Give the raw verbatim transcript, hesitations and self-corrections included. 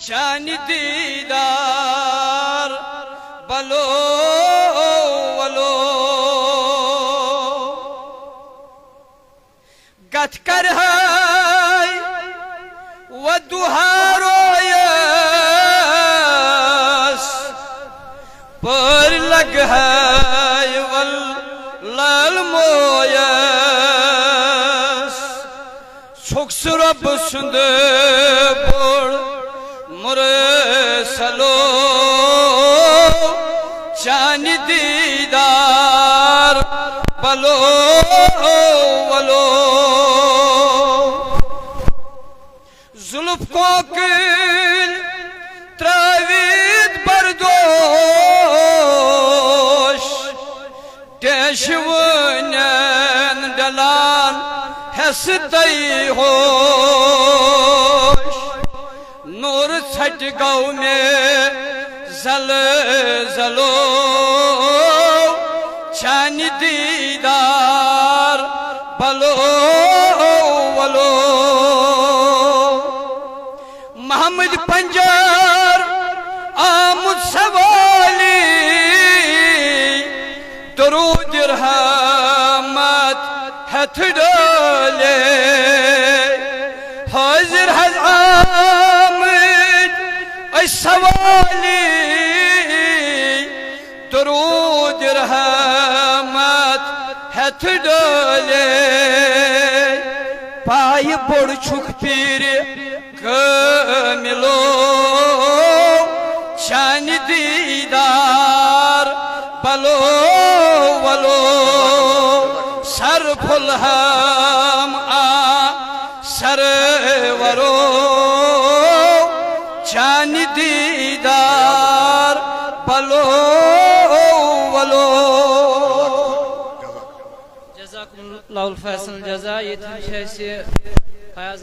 چانہِ دیٖدار بلو ولو۔ گتھ کرہاے و دُہارویس، پٲرۍ لگہاے ول لال مویس۔ چھُکھ سُہ رۄب سُنٛد بوٚڑ مرسلو، چانہِ دیٖدار بلو ولو۔ زُلف کۄکٕلۍ ترٲوِتھ بردوش، ٹیشوٕنٮ۪ن ڈلان ہٮ۪س تۄہہِ ہوش۔ نوٗر ژھٹہِ گوٚو مےٚ زلزلو، چانہِ دیٖدار بلو ولو۔ محمد پنجار آمُت سوالی، درود رحمت ہتھ ڈولے۔ حاضر حض آمد أسۍ سوالی، درود رحمت ہتھ ڈولے۔ پایہِ بوٚڑ چھُکھ پیٖرِ کٲمِلو، چانہِ دیٖدار بلو ولو۔ سر پھُلہم آ سرورو، چانہِ دیٖدار بلو ولو۔ جزاکم اللہ الفیصل جزا۔ ییٚتٮ۪ن چھِ اَسہِ فیاض